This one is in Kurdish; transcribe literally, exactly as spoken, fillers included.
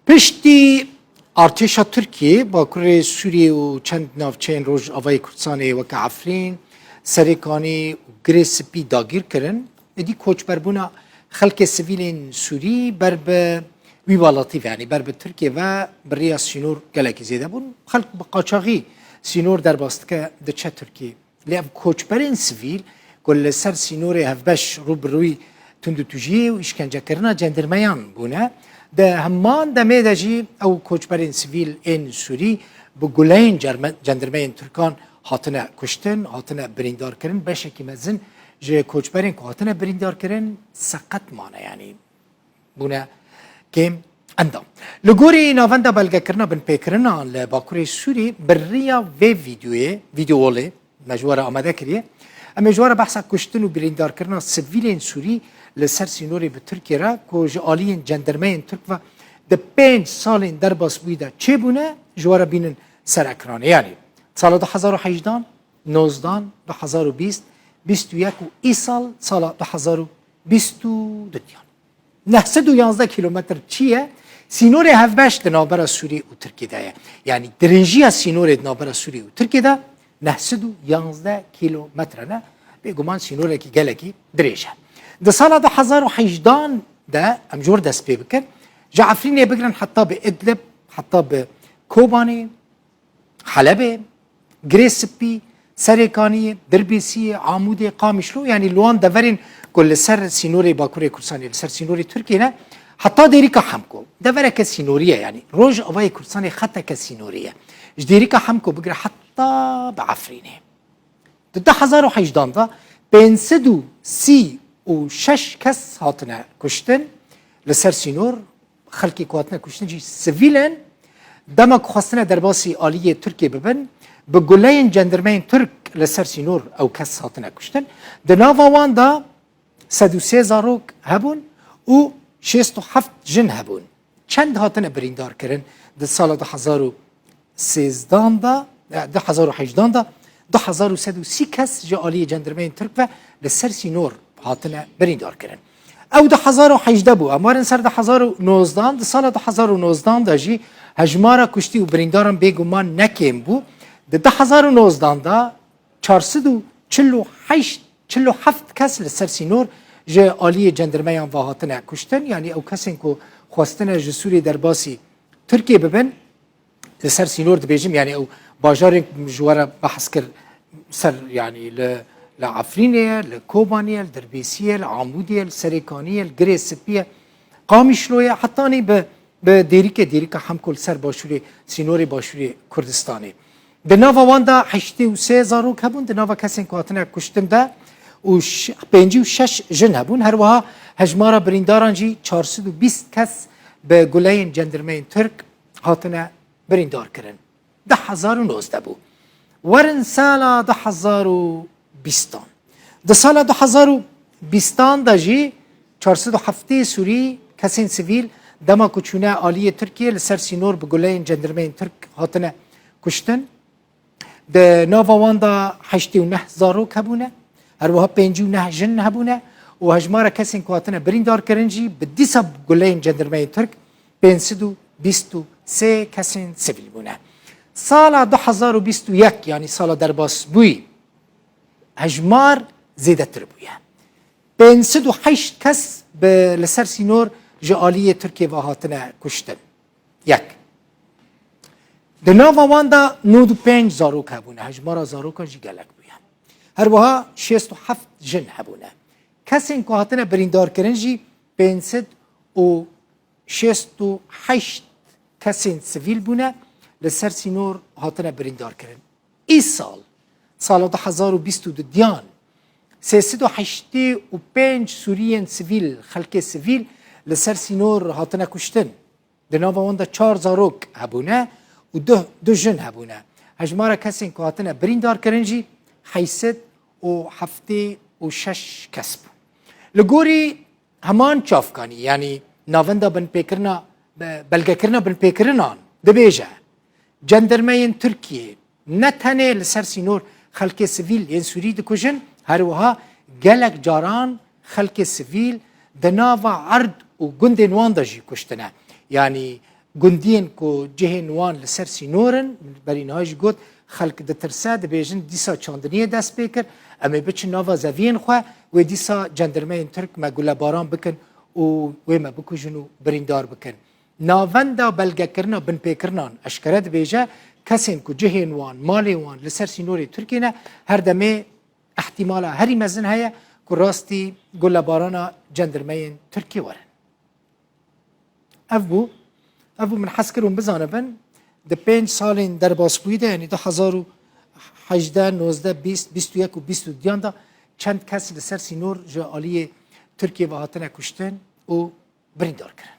Piştî artêşa Tirkiyê Bakurê Sûriyê û çend navçeyên Rojavayê Kurdistanê weke Efrîn, Serêkanî û Girê Spî dagîr kirin, êdî koçberbûna xelkê sivîlên Sûrî ber bi wî welatî ve, yanî ber bi Tirkiyê ve bi riya sînor gelekî zêde bûn. Xelk bi qaçaxî sînor derbas dike, diçe Tirkiyê. Lê ev koçberên sivîl ku li ser sînorê hevbeş rû bi rûyî tundûtûjiyê û îşkencekirina cendirmeyan bûne, di heman demê de jî ew koçberên sivîl ên Sûrî bi guleyên cerme-, cendirmeyên Tirkan hatine kuştin, hatine birîndarkirin. Beşekî mezin ji koçberên ku hatine birîndarkirin seqet mane, yanî bûne kêm endam. Li gorî Navenda Belgekirina Binpêkirinan li Bakurê Sûrî, bi riya vê vîdeoyê, vîdeolê me ji we re amade kiriye, em ê ji we re behsa kuştin û birîndarkirina sivîlên Sûrî li ser sînorê bi Tirkiyê re ku ji aliyên cendirmeyên Tirk ve di pênc salên derbasbûyî de çêbûne, ji we re bînin ser ekranê. Yanî sala du hezar û hejdan, nozdan, du hezar û bîst, bîst û yek û îsal sala du hezar û bîst û du diyan. Neh sed û yanzdeh kîlometr çi ye? Sînorê hevbeş di navbera Sûrî û Tirkiyê de ye. Yanî dirêjiya sînorê di navbera Sûrî û Tirkiyê de neh sed û yanzdeh kîlometre ne. Bêguman sînorekî gelekî dirêj e. Di sala du hezar û hejdan de, em ji wir dest pê bikin, ji Efrînê bigirin heta bi Idlib, heta bi Kobanê, Helebê, Girê Spî, Serêkaniyê, Dirbêsiyê, Amûdê, Qamişlo, yanî li wan deverên ku li ser sînorê Bakurê Kurdistanê, li ser sînorê Tirkiyê ne, heta Dêrika Hemko. Devereke sînorî ye, yanî Rojavayê Kurdistanê xeteke sînorî ye. Ji Dêrika Hemko bigire heta bi Efrînê. Di du hezar û hejdan de pênc sed û sî û şeş kes hatine kuştin li ser sînor, xelkê ku hatine kuştin jî sivîl in. Dema ku xwestine derbasî aliyê Tirkiyê bibin, bi guleyên cendirmeyên Tirk li ser sînor ew kes hatine kuştin. Di nava wan de sed û sê zarok hebûn û şêst û heft jin hebûn. Çend hatine birîndarkirin di sala du hezar û sêzdan de, e, du hezar û hejdan de, du hezar û sed û sî kes ji aliyê cendirmeyên Tirk ve li ser sînor hatine birîndarkirin. Ew du hezar û hejdeh bû. Em werin ser du hezar û nozdan. Di sala du hezar û nozdan de jî hejmara kuştî û birîndaran bêguman ne kêm bû. Di du hezar û nozdan de çar sed û çil û heşt, çil û heft kes li ser sînor ji aliyê cendirmeyan ve hatine kuştin. Yanî ew kesên ku xwestine ji Sûriyê derbasî Tirkiyê bibin, li ser sînor dibêjim, yanî ew bajarên ji we re behs kir ser, yanî li, li Efrînê ye, li Kobanê ye, li Dirbêsiyê ye, li Amûdê ye, li Serêkaniyê ye, li Girê Spî ye, Qamişlo ye, hetanî bi, bi Dêrikê, Dêrika Hemko li ser başûrê, sînorê başûrê Kurdistanê. Di nava wan de heştê û sê zarok hebûn, di nava kesên ku hatine kuştin de û ş-, pêncî û şeş jin hebûn. Her wiha hejmara birîndaran jî çar sed û bîst kes bi guleyên cendirmeyên Tirk hatine birîndar kirin. Du hezar û nozdeh bû. Werin sala du hezar û bîstan. Di sala du hezar û bîstan de jî çar sed û heftê Sûrî, kesên sivîl, dema ku çûne aliyê Tirkiyê, li ser sînor bi guleyên cendirmeyên Tirk hatine kuştin. Di nava wan de heştê û neh zarok hebûne, her wiha pêncî û neh jin hebûne û hejmara kesên ku hatine birîndarkirin jî bi dîsa guleyên cendirmeyên Tirk pênc sed û bîst û sê kesên sivîl bûne. Sala du hezar û bîst û yek, yanî sala derbasbûyî, hejmar zêdetir bûye. Pênc sed û heşt kes bi, li ser sînor ji aliyê Tirkiyê ve hatine kuştin. Yek. Di nava wan de nod û pênc zarok hebûne, hejmara zarokan jî gelek bûye. Her wiha şêst û heft jin hebûne. Kesên ku hatine birîndarkirin jî pênc sed û şêst û heşt kesên sivîl bûne, li ser sînor hatine birîndarkirin. Îsal, sala du hezar û bîst û du diyan, sê sed û heştê û pênc Sûriyên sivîl, xelkê sivîl li ser sînor hatine kuştin. Di nava wan de çar zarok hebûne û du, du jin hebûne. Hejmara kesên ku hatine birîndarkirin jî heyşt sed û heftê û şeş kes bû. Li gorî heman çavkanî, yanî Navenda Binpêkirina, be-, Belgekirina Binpêkirinan dibêje, cendirmeyên Tirkiyê ne tenê li ser sînor xelkê sivîl yên Sûrî dikujin, her wiha gelek caran xelkê sivîl di nava erd û gundên wan de jî kuştine. Yanî Gundiyên ku cihên wan li ser sînor in, berî niha jî got, xelk ditirse, dibêjin dîsa çandiniyê dest pê kir, em ê biçin nava zeviyên xwe, wê dîsa cendirmeyên Tirk me gulebaran bikin û wê me bikujin û birîndar bikin. Navenda belgekirina binpêkirinan eşkere dibêje, kesên ku cihên wan, malê wan li ser sînorê Tirkiyê ne, her demê ihtimala herî mezin heye ku rastî gulebarana cendirmeyên Tirkiyê werin. Ev bû, ev bû min hez kir hûn bizanibin, di pênc salên derbasbûyî de, yanî du hezar û hejdeh, nozdeh, bîst, bîst û yek û bîst û duyan de çend kes li ser sînor ji aliyê Tirkiyê ve hatine kuştin û birîndar kirin.